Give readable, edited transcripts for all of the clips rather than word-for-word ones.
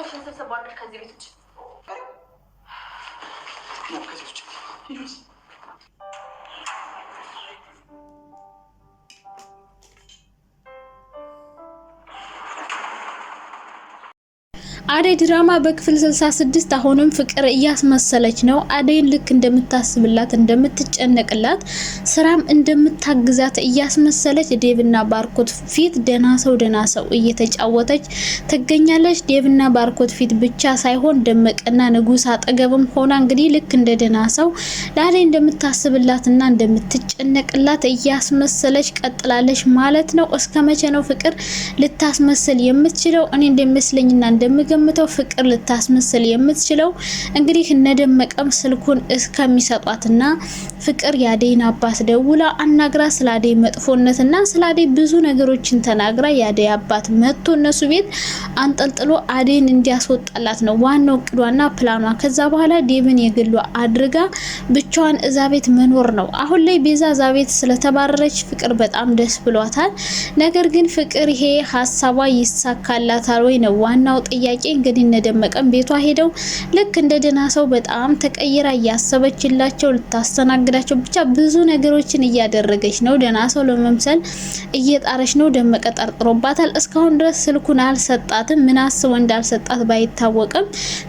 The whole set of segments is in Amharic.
ቦርሳሽን ሰብሰብ አድርገሽ ከዚህ ቤት ውጭ። ከዚህ ውጭ። አደይ ድራማ በክፍል 66 አሁንም ፍቅር እያስመሰለች ነው። አደይን ልክ እንደምታስብላት እንደምትጨነቅላት፣ ስራም እንደምታግዛት እያስመሰለች ዴቭና ባርኮት ፊት ደህና ሰው ደህና ሰው እየተጫወተች ትገኛለች። ዴቭና ባርኮት ፊት ብቻ ሳይሆን ደመቀና ንጉስ አጠገብም ሆና እንግዲህ ልክ እንደ ደህና ሰው ለአደይ እንደምታስብላትና እንደምትጨነቅላት እያስመሰለች ቀጥላለች ማለት ነው። እስከ መቼ ነው ፍቅር ልታስመስል የምትችለው? እኔ እንደሚመስለኝና እንደምገምተው ፍቅር ልታስመስል የምትችለው እንግዲህ እነደመቀም ስልኩን እስከሚሰጧትና ፍቅር የአደይን አባት ደውላ አናግራ ስለ አደይ መጥፎነትና ስለ አደይ ብዙ ነገሮችን ተናግራ የአደይ አባት መጥቶ እነሱ ቤት አንጠልጥሎ አደይን እንዲያስወጣላት ነው ዋናው እቅዷና ፕላኗ። ከዛ በኋላ ዴቭን የግሏ አድርጋ ብቻዋን እዛ ቤት መኖር ነው። አሁን ላይ ቤዛ እዛ ቤት ስለተባረረች ፍቅር በጣም ደስ ብሏታል። ነገር ግን ፍቅር ይሄ ሀሳቧ ይሳካላታል ወይ ነው ዋናው ጥያቄ። እንግዲህ እነደመቀም ቤቷ ሄደው ልክ እንደ ደህና ሰው በጣም ተቀይራ እያሰበችላቸው ልታስተናግዳቸው ብቻ ብዙ ነገሮችን እያደረገች ነው። ደህና ሰው ለመምሰል እየጣረች ነው። ደመቀ ጠርጥሮባታል። እስካሁን ድረስ ስልኩን አልሰጣትም። ምን አስቦ እንዳልሰጣት ባይታወቅም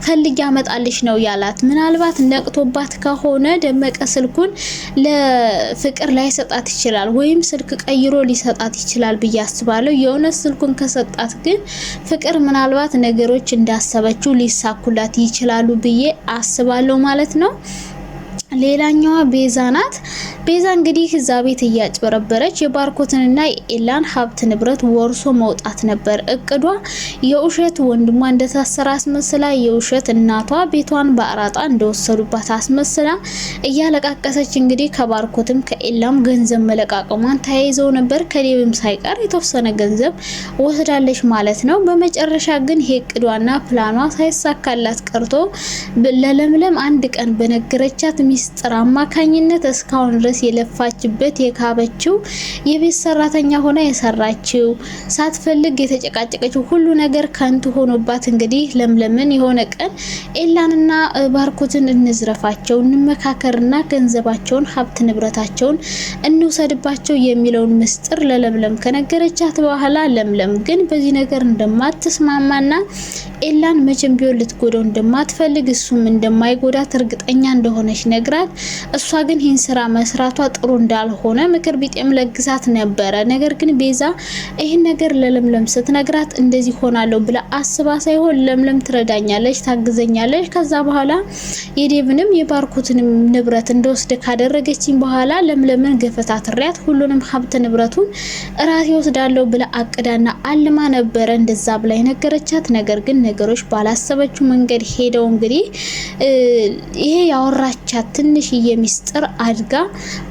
ፈልጌ አመጣልሽ ነው ያላት። ምናልባት ነቅቶባት ከሆነ ደመቀ ስልኩን ለፍቅር ላይሰጣት ይችላል፣ ወይም ስልክ ቀይሮ ሊሰጣት ይችላል ብዬ አስባለሁ። የእውነት ስልኩን ከሰጣት ግን ፍቅር ምናልባት ነገሮች እንዳሰበችው ሊሳኩላት ይችላሉ ብዬ አስባለሁ ማለት ነው። ሌላኛዋ ቤዛ ናት። ቤዛ እንግዲህ እዛ ቤት እያጭበረበረች የባርኮትንና የኤላን ሀብት ንብረት ወርሶ መውጣት ነበር እቅዷ። የውሸት ወንድሟ እንደታሰረ አስመስላ፣ የውሸት እናቷ ቤቷን በአራጣ እንደወሰዱባት አስመስላ እያለቃቀሰች እንግዲህ ከባርኮትም ከኤላም ገንዘብ መለቃቀሟን ተያይዘው ነበር። ከዴብም ሳይቀር የተወሰነ ገንዘብ ወስዳለች ማለት ነው። በመጨረሻ ግን ይሄ እቅዷና ፕላኗ ሳይሳካላት ቀርቶ ለለምለም አንድ ቀን በነገረቻት ሚስጥር አማካኝነት እስካሁን ድረስ የለፋችበት የካበችው የቤት ሰራተኛ ሆና የሰራችው ሳትፈልግ የተጨቃጨቀችው ሁሉ ነገር ከንቱ ሆኖባት እንግዲህ ለምለምን የሆነ ቀን ኤላንና ባርኮትን እንዝረፋቸው፣ እንመካከርና ገንዘባቸውን ሀብት ንብረታቸውን እንውሰድባቸው የሚለውን ምስጢር ለለምለም ከነገረቻት በኋላ ለምለም ግን በዚህ ነገር እንደማትስማማና ኤላን መቼም ቢሆን ልትጎዳው እንደማትፈልግ እሱም እንደማይጎዳት እርግጠኛ እንደሆነች ነግራት፣ እሷ ግን ይህን ስራ መስራቷ ጥሩ እንዳልሆነ ምክር ቢጤም ለግሳት ነበረ። ነገር ግን ቤዛ ይህን ነገር ለለምለም ስትነግራት እንደዚህ ሆናለሁ ብላ አስባ ሳይሆን ለምለም ትረዳኛለች፣ ታግዘኛለች፣ ከዛ በኋላ የዴቭንም የባርኮትንም ንብረት እንደወስድ ካደረገችኝ በኋላ ለምለምን ገፈታትሪያት ሁሉንም ሀብት ንብረቱን እራሴ ወስዳለሁ ብላ አቅዳና አልማ ነበረ እንደዛ ብላ የነገረቻት። ነገር ግን ነገሮች ባላሰበችው መንገድ ሄደው እንግዲህ ይሄ ያወራቻት ትንሽዬ ሚስጥር አድጋ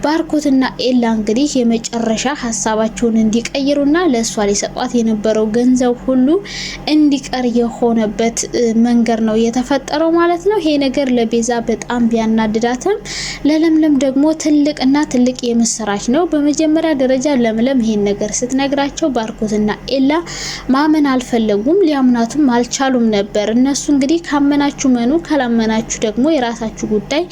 ባርኮትና ኤላ እንግዲህ የመጨረሻ ሀሳባቸውን እንዲቀይሩና ለእሷ ሊሰጧት የነበረው ገንዘብ ሁሉ እንዲቀር የሆነበት መንገድ ነው የተፈጠረው ማለት ነው። ይሄ ነገር ለቤዛ በጣም ቢያናድዳትም ለለምለም ደግሞ ትልቅ እና ትልቅ የምስራች ነው። በመጀመሪያ ደረጃ ለምለም ይሄን ነገር ስትነግራቸው ባርኮትና ኤላ ማመን አልፈለጉም፣ ሊያምናቱም አልቻሉም ነበር። እነሱ እንግዲህ ካመናችሁ መኑ፣ ካላመናችሁ ደግሞ የራሳችሁ ጉዳይ፣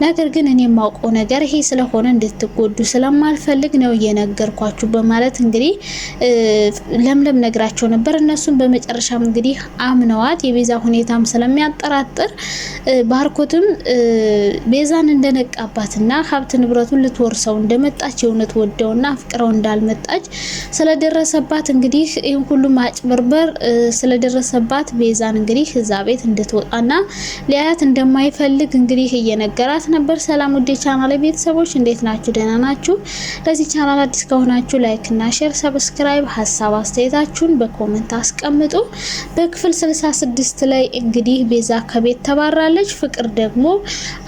ነገር ግን እኔ የማውቀው ነገር ይሄ ስለሆነ እንድትጎዱ ስለማልፈልግ ነው እየነገርኳችሁ በማለት እንግዲህ ለምለም ነግራቸው ነበር። እነሱም በመጨረሻም እንግዲህ አምነዋት የቤዛ ሁኔታም ስለሚያጠራጥር ባርኮትም ቤዛን እንደነቃባትና ሀብት ንብረቱን ልትወርሰው እንደመጣች የእውነት ወደውና አፍቅረው እንዳልመጣች ስለደረሰባት እንግዲህ ይህን ሁሉ ማጭበርበር ስለደረሰባት ቤዛን እንግዲህ እዛ ቤት እንድትወጣና ሊያያት እንደማይፈልግ እንግዲህ እየነገራት ነበር። ሰላም ውዴ ቻናል ቤተሰቦች እንዴት ናችሁ? ደህና ናችሁ? ለዚህ ቻናል አዲስ ከሆናችሁ like እና share፣ subscribe፣ ሀሳብ አስተያየታችሁን በ comment አስቀምጡ። በክፍል 66 ላይ እንግዲህ ቤዛ ከቤት ተባራለች። ፍቅር ደግሞ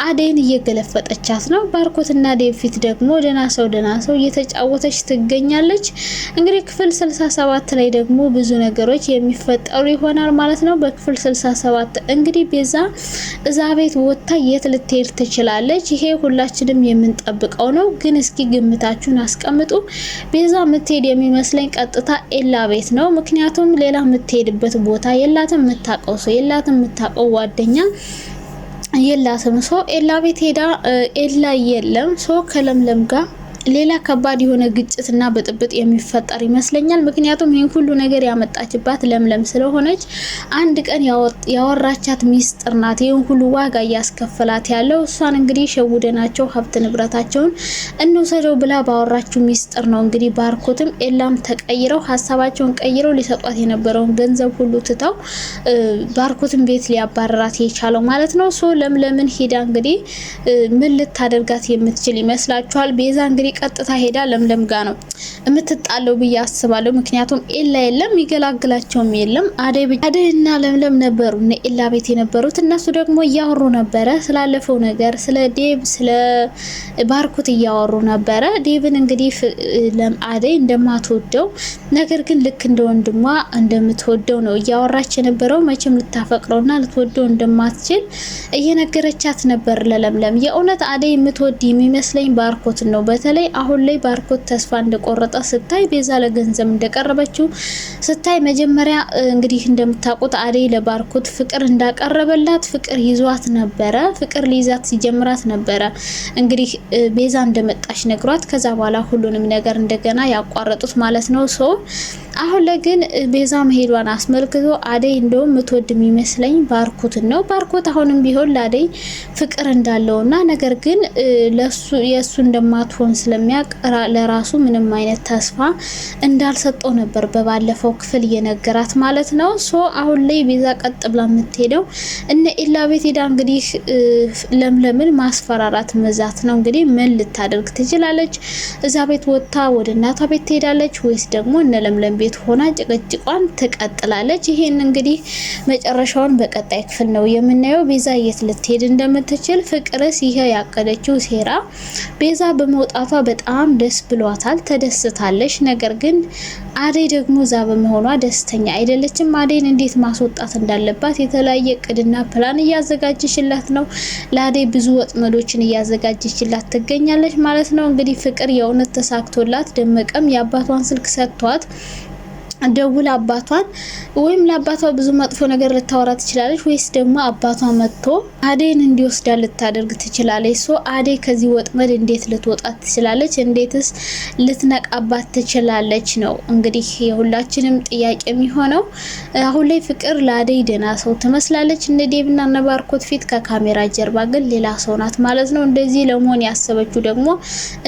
አደይን እየገለፈጠቻት ነው። ባርኮትና ዴቭ ፊት ደግሞ ደህና ሰው ደህና ሰው እየተጫወተች ትገኛለች። እንግዲህ ክፍል 67 ላይ ደግሞ ብዙ ነገሮች የሚፈጠሩ ይሆናል ማለት ነው። ማለት ነው። በክፍል 67 እንግዲህ ቤዛ እዛ ቤት ወጥታ የት ልትሄድ ትችላለች? ይሄ ሁላችንም የምንጠብቀው ነው። ግን እስኪ ግምታችሁን አስቀምጡ። ቤዛ የምትሄድ የሚመስለኝ ቀጥታ ኤላ ቤት ነው። ምክንያቱም ሌላ የምትሄድበት ቦታ የላትም፣ የምታውቀው ሰው የላትም፣ የምታውቀው ጓደኛ የላትም። So ኤላ ቤት ሄዳ ኤላ የለም። So ከለምለም ጋር ሌላ ከባድ የሆነ ግጭትና ብጥብጥ የሚፈጠር ይመስለኛል። ምክንያቱም ይህን ሁሉ ነገር ያመጣችባት ለምለም ስለሆነች አንድ ቀን ያወራቻት ሚስጥር ናት ይህን ሁሉ ዋጋ እያስከፈላት ያለው። እሷን እንግዲህ ሸውደናቸው ሀብት ንብረታቸውን እንውሰደው ብላ ባወራችው ሚስጥር ነው እንግዲህ ባርኮትም ኤላም ተቀይረው ሀሳባቸውን ቀይረው ሊሰጧት የነበረውን ገንዘብ ሁሉ ትተው ባርኮትም ቤት ሊያባረራት የቻለው ማለት ነው። So ለምለምን ሄዳ እንግዲህ ምን ልታደርጋት የምትችል ይመስላችኋል? ቤዛ እንግዲህ ቀጥታ ሄዳ ለምለም ጋ ነው የምትጣለው ብዬ አስባለሁ። ምክንያቱም ኤላ የለም፣ ይገላግላቸውም የለም። አደይ እና ለምለም ነበሩ እነ ኤላ ቤት የነበሩት። እነሱ ደግሞ እያወሩ ነበረ ስላለፈው ነገር፣ ስለ ዴብ፣ ስለ ባርኮት እያወሩ ነበረ። ዴብን እንግዲህ አደይ እንደማትወደው ነገር ግን ልክ እንደ ወንድሟ እንደምትወደው ነው እያወራች የነበረው። መቼም ልታፈቅረውና ልትወደው እንደማትችል እየነገረቻት ነበር ለለምለም። የእውነት አደይ የምትወድ የሚመስለኝ ባርኮትን ነው። በተለይ አሁን ላይ ባርኮት ተስፋ እንደቆረጠ ስታይ፣ ቤዛ ለገንዘብ እንደቀረበችው ስታይ፣ መጀመሪያ እንግዲህ እንደምታውቁት አደይ ለባርኮት ፍቅር እንዳቀረበላት ፍቅር ይዟት ነበረ። ፍቅር ሊይዛት ሲጀምራት ነበረ እንግዲህ ቤዛ እንደመጣች ነግሯት፣ ከዛ በኋላ ሁሉንም ነገር እንደገና ያቋረጡት ማለት ነው። So አሁን ላይ ግን ቤዛ መሄዷን አስመልክቶ አደይ እንደውም የምትወድ የሚመስለኝ ባርኮትን ነው። ባርኮት አሁንም ቢሆን ለአደይ ፍቅር እንዳለውና ነገር ግን ለሱ የእሱ እንደማትሆን ስለሚያውቅ ለራሱ ምንም አይነት ተስፋ እንዳልሰጠው ነበር በባለፈው ክፍል እየነገራት ማለት ነው። So አሁን ላይ ቤዛ ቀጥ ብላ የምትሄደው እነ ኤላ ቤት ሄዳ እንግዲህ ለምለምን ማስፈራራት መዛት ነው። እንግዲህ ምን ልታደርግ ትችላለች? እዛ ቤት ወጥታ ወደ እናቷ ቤት ትሄዳለች ወይስ ደግሞ እነ ለምለም ቤት ሆና ጭቅጭቋን ትቀጥላለች? ይሄን እንግዲህ መጨረሻውን በቀጣይ ክፍል ነው የምናየው። ቤዛ የት ልትሄድ እንደምትችል፣ ፍቅርስ ይሄ ያቀደችው ሴራ ቤዛ በመውጣቷ በጣም ደስ ብሏታል፣ ተደስታለች። ነገር ግን አደይ ደግሞ እዛ በመሆኗ ደስተኛ አይደለችም። አደይን እንዴት ማስወጣት እንዳለባት የተለያየ እቅድና ፕላን እያዘጋጀችላት ነው። ለአደይ ብዙ ወጥመዶችን እያዘጋጀችላት ትገኛለች ማለት ነው። እንግዲህ ፍቅር የእውነት ተሳክቶላት ደመቀም የአባቷን ስልክ ሰጥቷት ደውል አባቷን ወይም ለአባቷ ብዙ መጥፎ ነገር ልታወራ ትችላለች፣ ወይስ ደግሞ አባቷ መጥቶ አደይን እንዲወስዳ ልታደርግ ትችላለች። So አደይ ከዚህ ወጥመድ እንዴት ልትወጣ ትችላለች? እንዴትስ ልትነቃባት ትችላለች? ነው እንግዲህ የሁላችንም ጥያቄ የሚሆነው። አሁን ላይ ፍቅር ለአደይ ደህና ሰው ትመስላለች እነ ዴብና እነ ባርኮት ፊት፣ ከካሜራ ጀርባ ግን ሌላ ሰው ናት ማለት ነው። እንደዚህ ለመሆን ያሰበችው ደግሞ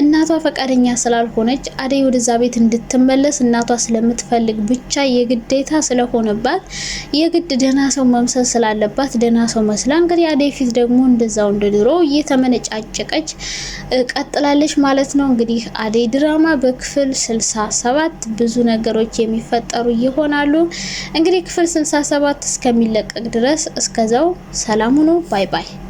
እናቷ ፈቃደኛ ስላልሆነች አደይ ወደዛ ቤት እንድትመለስ እናቷ ስለምትፈልግ ብቻ የግዴታ ስለሆነባት የግድ ደህና ሰው መምሰል ስላለባት ደህና ሰው መስላ እንግዲህ አደይ ፊት ደግሞ እንደዛው እንደ ድሮ እየተመነጫጨቀች ቀጥላለች ማለት ነው። እንግዲህ አደይ ድራማ በክፍል 67 ብዙ ነገሮች የሚፈጠሩ ይሆናሉ። እንግዲህ ክፍል 67 እስከሚለቀቅ ድረስ እስከዛው ሰላም ሁኑ። Bye bye።